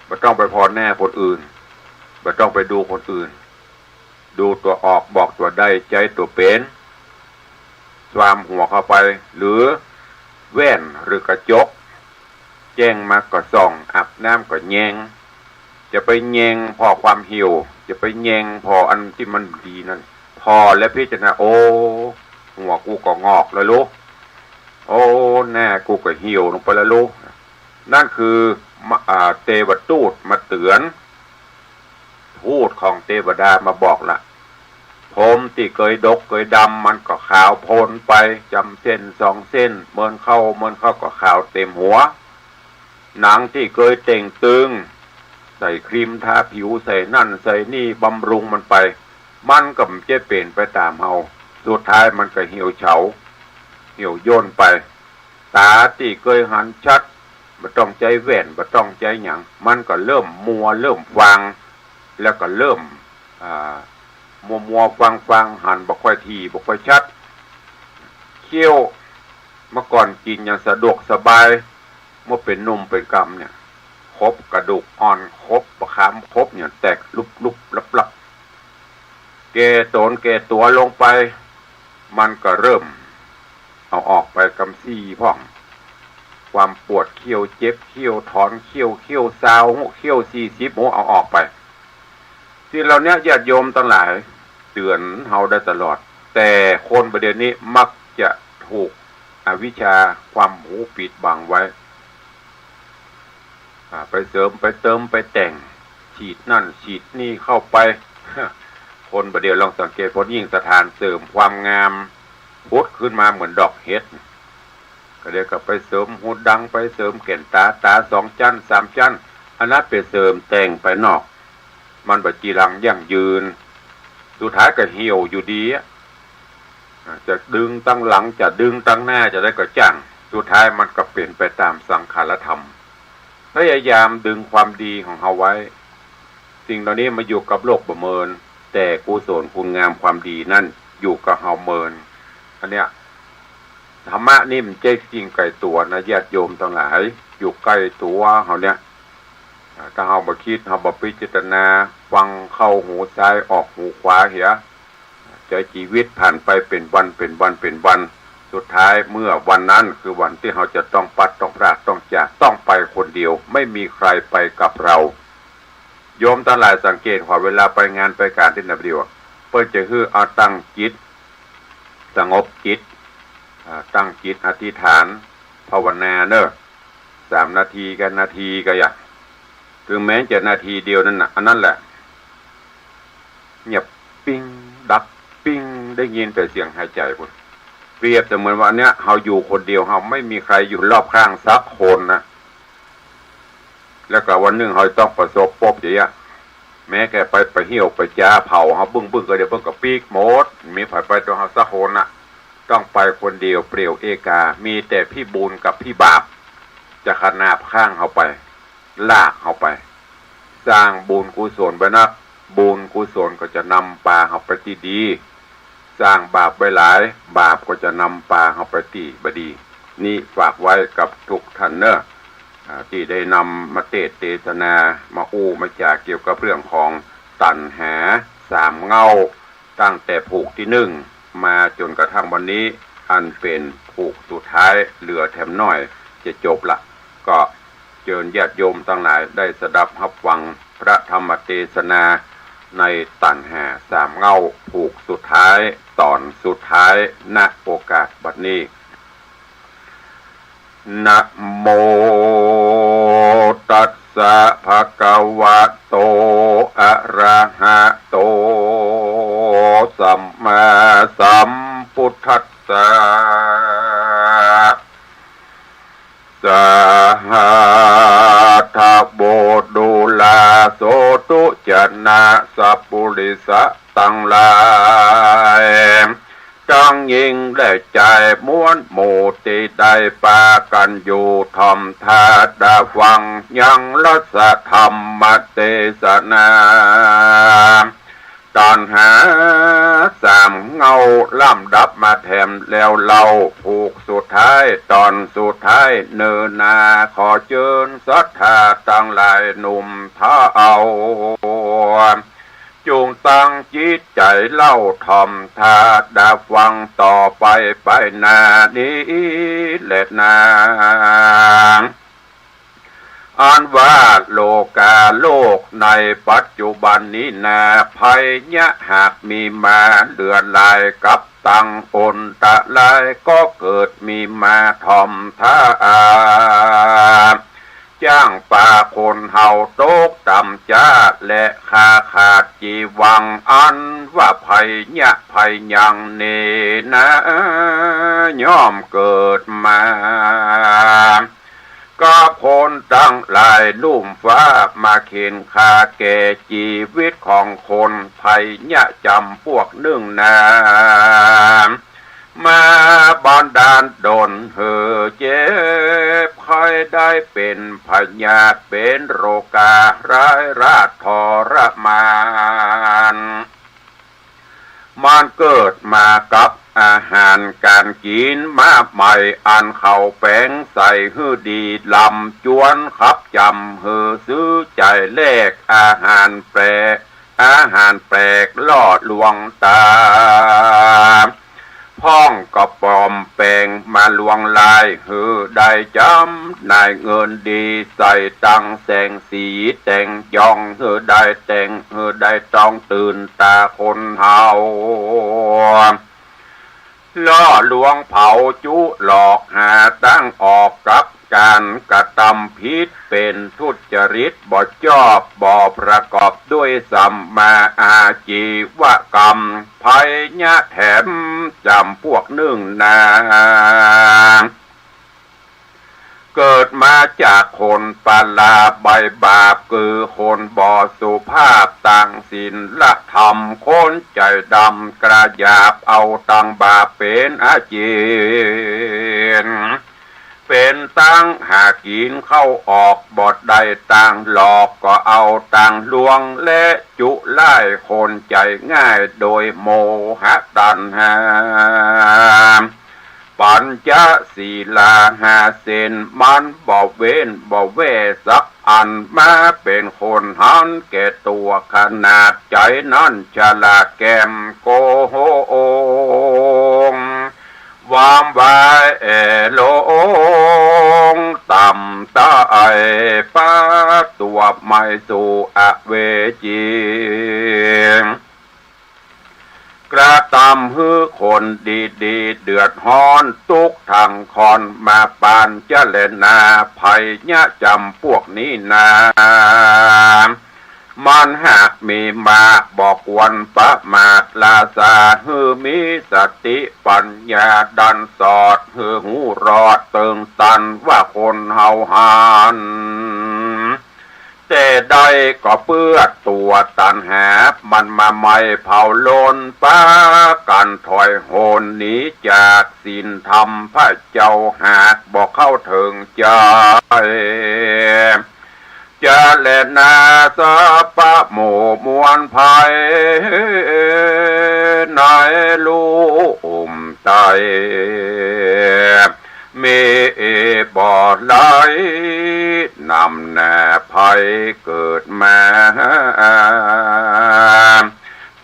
บ่ต้องไปผ่อหน้าคนอื่น บ่ต้องไปดูคนอื่น ดูตั๋วออก บอกตั๋วได้ ใจ๊ตั๋วเป๋น ซามหัวเข้าไป หรือแว่นหรือกระจก แจ้งมาก็ส่อง อาบน้ำก็แยง จะไปแยงผ่อความเหี่ยว จะไปแยงผ่ออันตี้มันดีนั่น ผ่อแล้วพิจารณา โอ้ หัวกูก็งอกแล้วลู โอ้ หน้ากูก็เหี่ยวลงไปแล้วลู นั่นคือมะ อ่า เตวทูตมาเตื๋อน ทูตของเตวดามาบอกละ ผมตี้เกยดกเกยดำมันก็ขาวโพลนไป จ๋ำเส้นสองเส้น เมินเข้าเมินเข้าก็ขาวเต๋มหัว หนังตี้เกยเต่งตึง ใส่ครีมทาผิว ใส่นั่นใส่นี่บำรุงมันไป มันก็บ่ใจ้เป๋นไปต๋ามเฮา สุดท้ายมันก็เหี่ยวเฉา เหี่ยวย่นไป ต๋าตี้เกยหันชัด บ่ต้องใจ๊แว่น บ่ต้องใจ๊หยัง มันก็เริ่มมัวเริ่มฟาง แล้วก็เริ่ม อ่า มัวมัวฟางฟาง หันบ่ค่อยถี่ บ่ค่อยชัด เขี้ยว เมื่อก่อนกิ๋นอย่างสะดวกสบาย เมื่อเป๋นหนุ่มเป๋นกำเนี่ย ขบกระดูกอ่อน ขบประคาม ขบเนี่ยแตกลุบลุบลับลับ แก่ต๋นแก่ตั๋วลงไป มันก็เริ่มเอาออกไปกำซี้พ่อง ความปวดเขี้ยว เจ็บเขี้ยว ถอนเขี้ยว เขี้ยวซาว เขี้ยวสี่สิบ โอ้ เอาออกไป สิ่งเหล่านี้ญาติโยมตังหลายเตื๋อนเฮาได้ตลอด แต่คนบ่าเดี่ยวนี้มักจะถูกอวิชชาความหูปิดบังไว้ อ่า ไปเสริมไปเติมไปแต่ง ฉีดนั่นฉีดนี่เข้าไป คนบ่าเดี่ยวลองสังเกต เพราะยิ่งสถานเสริมความงามผุดขึ้นมาเหมือนดอกเห็ด ก็เดี๋ยวก็ไปเสริมหูดัง ไปเสริมแก่นต๋า ต๋าสองจั๊นสามจั๊น อันนั้นไปเสริมแต่งไปนอก มันบ่จีรังยั่งยืน สุดท้ายก็เหี่ยวอยู่ดีอะ อ่า จะดึงตังหลัง จะดึงตังหน้า จะได้ก็จ้าง สุดท้ายมันก็เป๋นไปต๋ามสังขารธรรม พยายามดึงความดีของเฮาไว้ สิ่งเหล่านี้มาอยู่กับโลกบ่เมิน แต่กุศลคุณงามความดีนั่นอยู่กับเฮาเมิน อันเนี้ย ธรรมะนี่มันใจ้สิ่งไก๋ตั๋วนะ ญาติโยมตังหลาย อยู่ใก้ตั๋วเฮาเนี่ย อ่า ถ้าเฮาบ่คิด เฮาบ่พิจารณา ฟังเข้าหูซ้ายออกหูขวาเหีย ใจ๊จีวิตผ่านไปเป๋นวัน เป๋นวัน เป๋นวัน สุดท้ายเมื่อวันนั้นคือวันตี้เฮาจะต้องปัด ต้องพราก ต้องจาก ต้องไปคนเดียว ไม่มีใครไปกับเรา โยมตังหลายสังเกตว่าเวลาไปงานไปก๋านตี้ไหนบ่าเดี่ยว เปิ้นจะหื้อเอาตั้งจิต สงบจิต อ่า ตั้งจิตอธิษฐานภาวนาเน่อ สามนาทีกานาทีกาอย่าง เถิงแม้จะนาทีเดียวนั่นน่ะ อันนั้นแหละ เงียบปิ้ง ดับปิ้ง ได้ยินแต่เสียงหายใจ๋ปู้น เปรียบเสมือนว่าอันเนี้ย เฮาอยู่คนเดียว เฮาไม่มีใครอยู่รอบข้างสักคนนะ แล้วก็วันนึ่งเฮาต้องประสบปบอย่างเงี้ย แม้แก่ไป ไปเหี่ยวไปจาเผา เฮาบึ้งๆ ก็เดี๋ยวเปิ้นก็ปิ๊กหมด มีใผไปตวยเฮาสักคนน่ะ ต้องไปคนเดียว เปลี่ยวเอกา มีแต่พิบูลกับพิบาป จะขนาบข้างเฮาไป ลากเฮาไป สร้างบุญกุศลไว้นัก บุญกุศลก็จะนำปาเฮาไปตี้ดี สร้างบาปไว้หลาย บาปก็จะนำปาเฮาไปตี้บ่ดี นี้ฝากไว้กับทุกท่านเนอะ อ่า ตี้ได้นำมาเตสน์เตสนา มาอู้มาจ๋าเกี่ยวกับเรื่องของตัณหาสามเง้า ตั้งแต่ผูกตี้นึ่งมาจ๋นกระทั่งวันนี้ อันเป๋นผูกสุดท้าย เหลือแถมน้อยจะจบละ ก็เจิญญาติโยมตังหลายได้สดับฮับฟังพระธรรมเตสนาในตัณหาสามเง้าผูกสุดท้าย ต๋อนสุดท้าย ณ โอกาสบัดนี้ นะโมตัสสะ ภะคะวะโต อะระหะโต สัมมาสัมพุทธัสสะ สะหัสสะ โวดูราโสตุ จะนะสะ ปุริสะตังหลาย ตังญิงและจาย มวลหมู่ตี้ได้ปากั๋นอยู่ถ่อมต๋าฟัง ยังรัสธรรมเตสนา ตัณหาสามเง้า ลำดับมาแถมแล้วเล่า ผูกสุดท้าย ต๋อนสุดท้าย เน่อนา ขอเจิญศรัทธาตังหลาย หนุ่มเฒ่า จุ่งตั้งจิตใจ๋เล่าถ่อมต๋าฟังต่อไป ไปหน้านี้แลนา อันว่าโลกาโลกในปัจจุบันนี้นา ภัยเยียะหากมีมาเหลือหลาย กับตังอันตรายก็เกิดมีมาถ่อมต๋า จ้างปาคนเฮาตกต่ำจ๊า และคาขาดจีวัง อันว่าภัยเยียะภัยยังนี้นา ย่อมเกิดมา กับคนตังหลายลุ่มฟ้า มาเข็นฆ่าแก่จีวิตของคน ภัยเยียะจ๋ำปวกนึ่งนา มาบันดาลดลหื้อเจ็บไข้ได้เป๋นพยาธิ เป๋นโรคาร้ายราชทรมาน มันเกิดมากับอาหารก๋านกิ๋นมาใหม่ อันเขาแป๋งใส่หื้อดีล้ำ จวนขับจ๋ำหื้อซื้อจ่ายแลก อาหารแปลก อาหารแปลกล่อลวงต๋า พ่องก็ปลอมแป๋งมาลวงลาย หื้อได้จ๋ำนายเงินดี ใส่ตังแสงสีแต่งยอง หื้อได้แต่ง หื้อได้ต้องตื่นต๋าคนเฮา ล่อลวงเผาจุหลอก หาตางออกกับก๋านกระตำผิด เป๋นทุจริตบ่จอบ บ่ประกอบด้วยสัมมาอาชีวกรรม ภัยเยียะแถมจ๋ำปวกนึ่งนา เกิดมาจากคนปะลาใบบาป คือคนบ่สุภาพตางศีลธรรม คนใจ๋ดำกระหยาบ เอาตังบาปเป๋นอาจีพ เป๋นตังหากิ๋นเข้าออกบ่ได้ ตังหลอกก็เอาตังลวง และจุร้ายคนใจ๋ง่าย โดยโมหะตัณหา ปัญจศีลาห้าเส้น มันบ่เว้นบ่แว่สักอัน มาเป๋นคนหันแก่ตั๋วขนาด ใจ๋นั้นฉลาดแก่มโกหก วามวายแอ่หลง ต่ำต้อยปะตั๋วไม้สู่อเวจี กระตำหื้อคนดีๆ เดือดฮ้อนตุ๊กข์ทั้งคอน มาปานจะแลนา ภัยเยียะจ๋ำปวกนี้นา มันหากมีมากบ่ควรประมาท ราษาหื้อมีสติปัญญาดันสอด หื้อฮู้รอดเติงตัน ว่าคนเฮาหัน แต่ใดก็เปื้อตั๋วตัณหา มันมาไหม้เผาลนปากั๋นถอยโหนหนีจากศีลธรรมพระเจ้า หากบ่เข้าเถิงใจ๋ จะแลนาสัพพะหมู่มวลภัย ในลุ่มใต้ มีบ่หลาย นำแน่ใผเกิดมา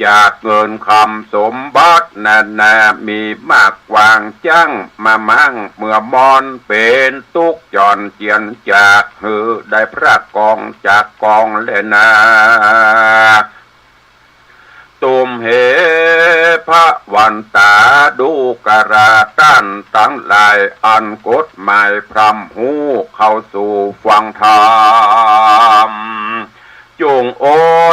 จากเงินคำสมบัตินั้นนา มีมากกว้างจั้งมามั่ง เมื่อมอนเป๋นตุ๊กข์จ้อนเจียนจาก หื้อได้พรากกองจากกองแลนา ตุ้มเหพระวันตาดูกราต้านตังหลาย อันกฎหมายพร่ำฮู้เข้าสู่ฟังธรรม จุ่งอ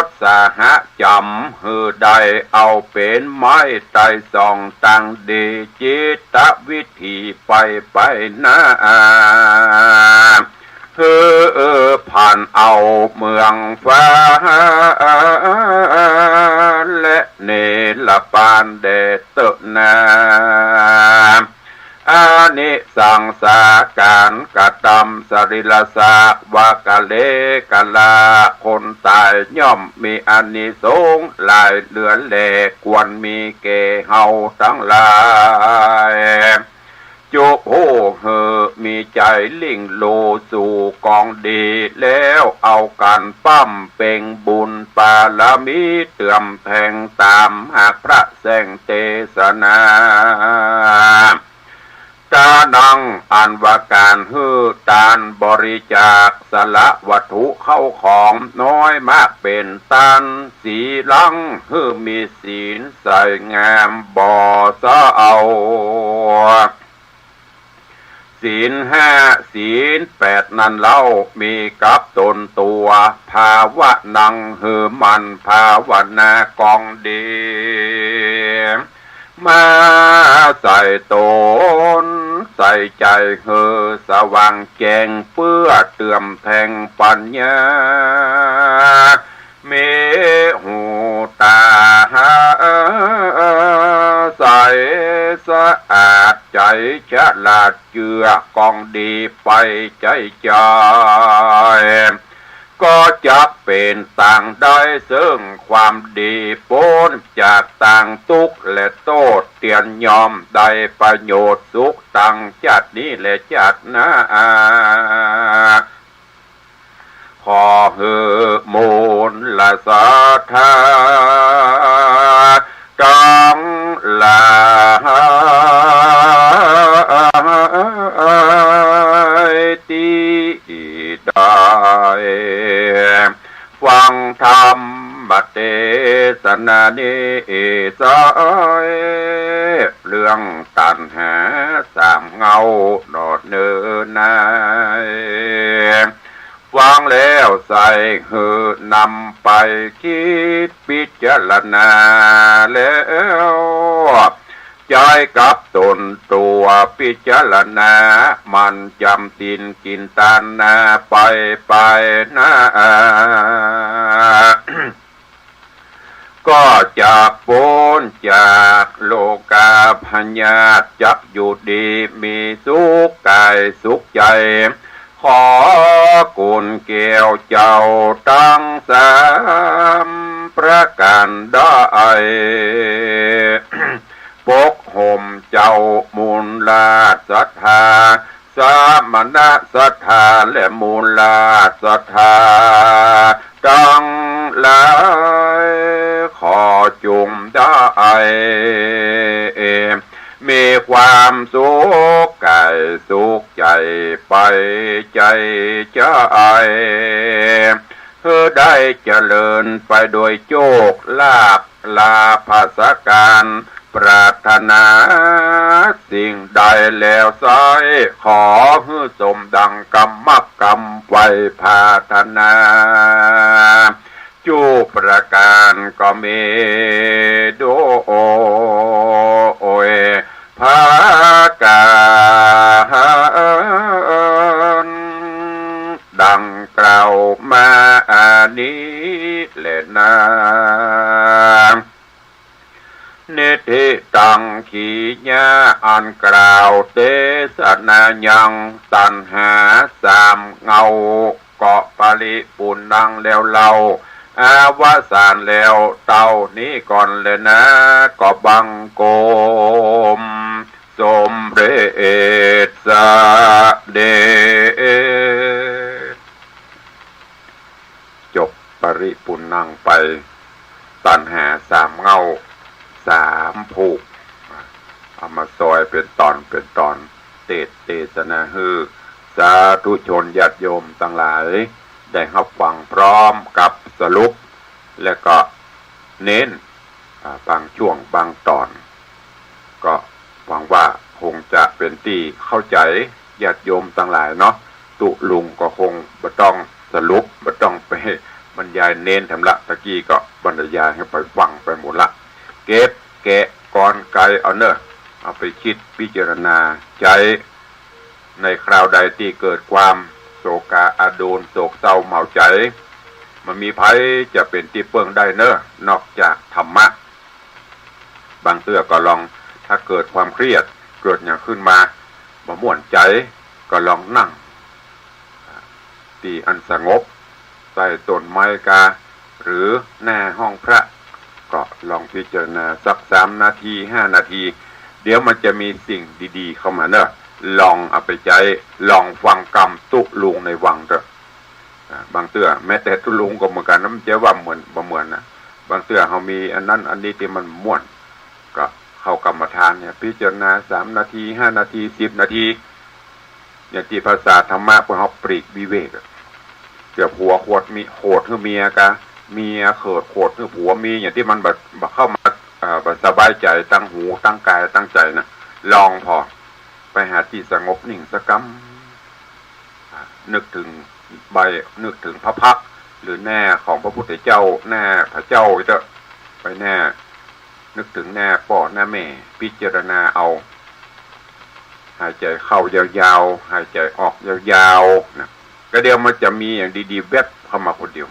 ดสาหะจ๋ำ หื้อได้เอาเป๋นไม้ไตร่ตรองตังดี จิตวิธีไปไปหน้า หื้อผ่านเอาเมืองฟ้า และเนรปานแด่เต๊อะนา อานิสังสาก๋านกระตำ สรีระสากวากะเลกะลา คนต๋ายย่อมมีอานิสงส์หลายเหลือแล ควรมีแก่เฮาตังหลาย จุผู้หื้อมีใจ๋ลิ่งโลสู่กองดี แล้วเอาก๋านบำเพ็งบุญปารมีเติมแทง ต๋ามหากพระแสงเตสนา ต๋านังอันว่าก๋านหื้อตานบริจาค สละวัตถุเข้าของน้อยมากเป๋นตาน สีหลังหื้อมีศีลใสงามบ่เศร้า ศีลห้าศีลแปดนั้นเล่า มีกับต๋นตั๋ว ภาวะนังหื้อหมั่นภาวนากองดี มาใส่ต๋นใส่ใจ๋หื้อสว่างแจ้ง เปื้อเติมแทงปั๋ญญา มีหูต๋าใสสะอาด ใจ๋ฉลาดเจื้อกองดีไปใจ๋ใจ๋ ก็จักเป๋นตางได้เซิ่งความดี ป๊นจากตางตุ๊กข์และโต้ษ เตียนย่อมได้ประโยชน์สุข ตังจาตินี้และจาติหน้า ขอหื้อมูลศรัทธาตังหลาย ตี้ได้ฟังธรรมเตสนานี้ไส้ เรื่องตัณหาสามเงาหนอเนอนา ฟังแล้วใส่หื้อนำไปกึ๊ดพิจารณาแล้ว ใจ๊กับต๋นตั๋วพิจารณา หมั่นจ๋ำศีลกิ๋นตานนาไปไปหน้า ก็จักป๊นจากโรคาพยาธิ จักอยู่ดีมีสุขก๋ายสุขใจ๋ ขอกุณแก้วเจ้าตังสามประก๋านได้ ปกห่มเจ้ามูลศรัทธา สมณศรัทธาและมูลศรัทธาตังหลาย ขอจุ่งได้ มีความสุขก๋ายสุขใจ๋ไปใจ๋ใจ๋ หื้อได้เจริญไปโดยโชคลาภ ลาภสก๋าน ปรารถนาสิ่งใดแล้วไส้ ขอหื้อสมดังกำมักกำใฝ่ปรารถนา จุประก๋านก็มีโดยประก๋านดังกล่าวมานี้แลนา นิทธิตัง กิริยาอันกล่าวเตสนายังตัณหาสามเงา ก็ปริปูรณ์แล้วเล่า อวสานแล้วเต้านี้ก่อนแลนา ก็บังคมสมเร็จ เสด็จ จบปริปุณณังไป ตัณหาสามเง้า สามผูก เอามาซอยเป๋นต๋อนเป๋นต๋อน เตสน์เตสนาหื้อสาธุชนญาติโยมตังหลาย ได้ฮับฟังพร้อมกับสรุป และก็เน้น อ่า บางช่วงบางต๋อน ก็หวังว่าคงจะเป๋นตี้เข้าใจ๋ญาติโยมตังหลายเนาะ ตุ๊ลุงก็คงบ่ต้องสรุป บ่ต้องไปบรรยายเน้นแถมละ ตะกี้ก็บรรยายหื้อไปฟังไปหมดละ เก็บแกะกรรไกรเอาเน่อ เอาไปคิดพิจารณาใจ๊ ในคราวใดตี้เกิดความโศกาอาดูล โศกเศร้าเศร้าใจ๋ บ่มีใผจะเป๋นตี้เปิ้งได้เน่อ นอกจากธรรมะ บางเตื้อก็ลอง ถ้าเกิดความเครียด เกิดหยังขึ้นมา บ่ม่วนใจ๋ ก็ลองนั่ง ตี้อันสงบ ใต้ต้นไม้กา หรือหน้าห้องพระ ก็ลองพิจารณาสักสามนาที ห้านาที เดี๋ยวมันจะมีสิ่งดีๆ เข้ามาเน่อ ลองเอาไปใจ๊ ลองฟังกำตุ๊ลุงในวังเต๊อะ อ่า บางเตื้อแม้แต่ตุ๊ลุงก็เหมือนกั๋นนะ มันจะว่าเหมือน บ่เหมือนนะ บางเตื้อเฮามีอันนั้นอันนี้ตี้มันม่วน ก็เข้ากรรมฐานเนี่ย พิจารณาสามนาที ห้านาที สิบนาที อย่างตี้ภาษาธรรมะพวกเฮาปลีกวิเวกอะ เตื้อผัวโขดเมีย โขดหื้อเมียกา เมียโขด โขดหื้อผัว มีอย่างตี้มันบ่ บ่เข้ามา เอ่อ บ่สบายใจ๋ตังหู ตังก๋าย ตังใจ๋น่ะ ลองผ่อ ไปหาตี้สงบนิ่งสักกำ อ่า นึกเถิงใบ นึกเถิงพระพักตร์ หรือหน้าของพระพุทธเจ้า หน้าพระเจ้าเต๊อะ ไปหน้า นึกเถิงหน้าป้อหน้าแม่ พิจารณาเอา หายใจ๋เข้ายาวๆ หายใจ๋ออกยาวๆ นะ ก็เดี๋ยวมันจะมีอย่างดีๆ แวบเข้ามาคนเดียว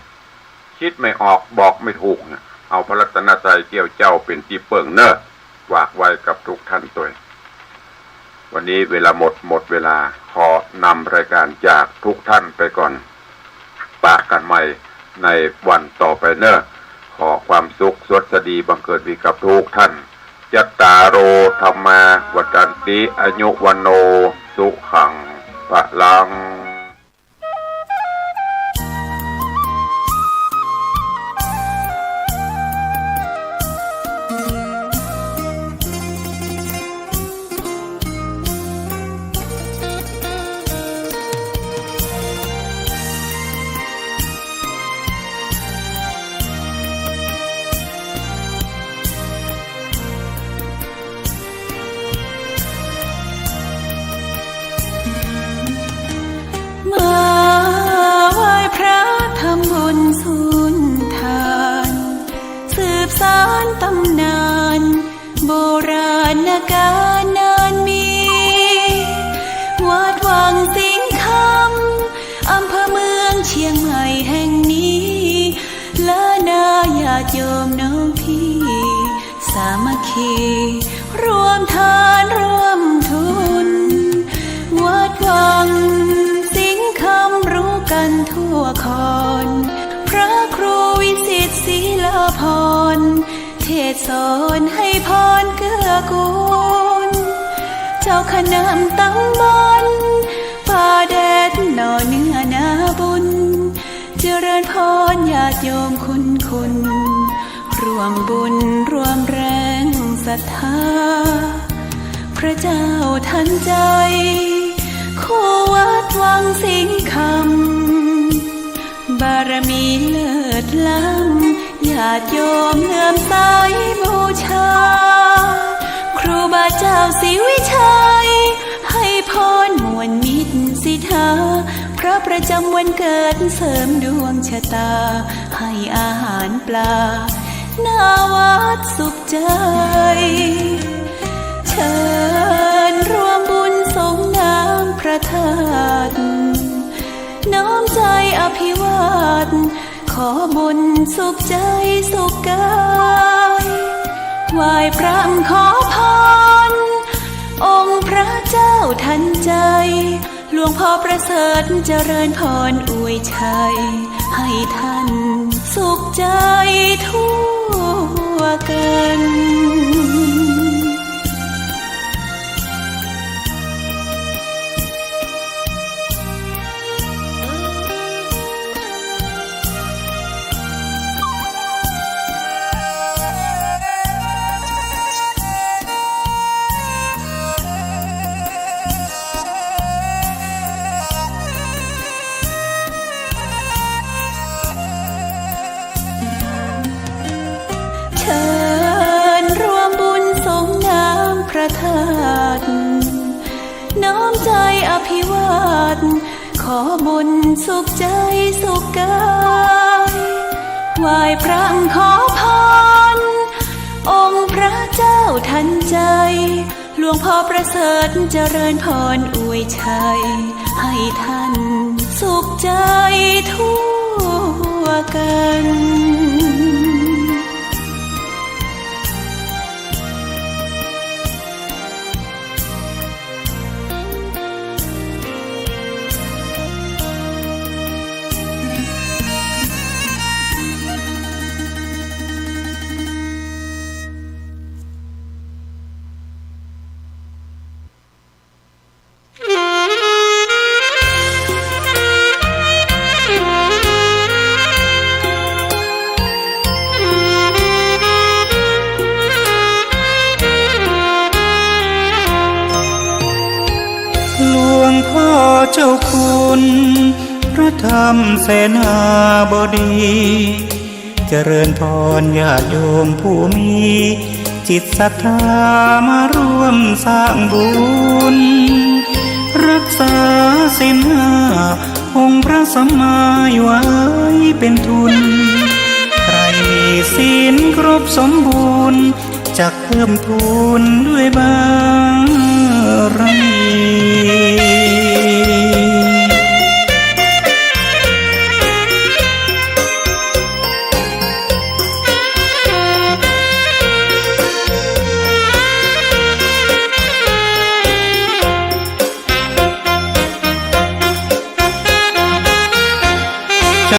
คิดไม่ออกบอกไม่ถูกเนี่ย เอาพระรัตนตรัยเตี้ยวเจ้าเป๋นตี้เปิ้งเน่อ ฝากไว้กับทุกท่านตวย วันนี้เวลาหมด หมดเวลา ขอนำรายการจากทุกท่านไปก่อน ปะกั๋นใหม่ในวันต่อไปเน่อ ขอความสุขสวัสดีบังเกิดมีกับทุกท่าน จัตตาโร ธัมมา วัฑฒันติ อายุ วัณโณ สุขัง พลัง มาไหว้พระทำบุญสุนทาน สืบสานตำนานโบราณกาลนานมี วัดวังสิงห์คำ อำเภอเมืองเชียงใหม่แห่งนี้ และนาญาติโยมน้องพี่ สามัคคีร่วมทานร่วมทุน วัดวังสิงห์คำรู้กันทั่วคอน พระครูวิสิตศรีลาภรณ์ เทศน์สอนให้พรเกื้อกูล เจ้าคณะตำบลป่าแดดหน่อเนื้อนาบุญ เจริญพรญาติโยมคุณคุณ ร่วมบุญร่วมแรงศรัทธา พระเจ้าทันใจ คู่วัดวังสิงห์คำ บารมีเลิศล้ำ ญาติโยมเลื่อมใสบูชา ครูบาเจ้าศรีวิชัย ให้พรม่วนมิตรสิทธา พระประจำวันเกิดเสริมดวงชะตา ให้อาหารปลา หน้าวัดสุขใจ เชิญร่วมบุญสรงน้ำพระธาตุ น้อมใจอภิวาท ขอบุญสุขใจสุขกาย ไหว้พระขอพร องค์พระเจ้าทันใจ หลวงพ่อประเสริฐเจริญพรอวยชัย ให้ท่านสุขใจทั่วกัน าติ ขอบุญสุขใจ๋สุขก๋าย ไหว้พระขอพร องค์พระเจ้าทันใจ๋ หลวงพ่อประเสริฐเจริญพรอวยชัย ให้ท่านสุขใจ๋ทั่วกั๋น หลวงพ่อเจ้าคุณ พระธรรมเสนาบดี เจริญพรญาติโยมผู้มีจิตศรัทธามาร่วมสร้างบุญ รักษาศีลห้าองค์พระสัมมาไว้เป็นทุน ใครมีศีลครบสมบูรณ์ จักเพิ่มพูนด้วยบารมี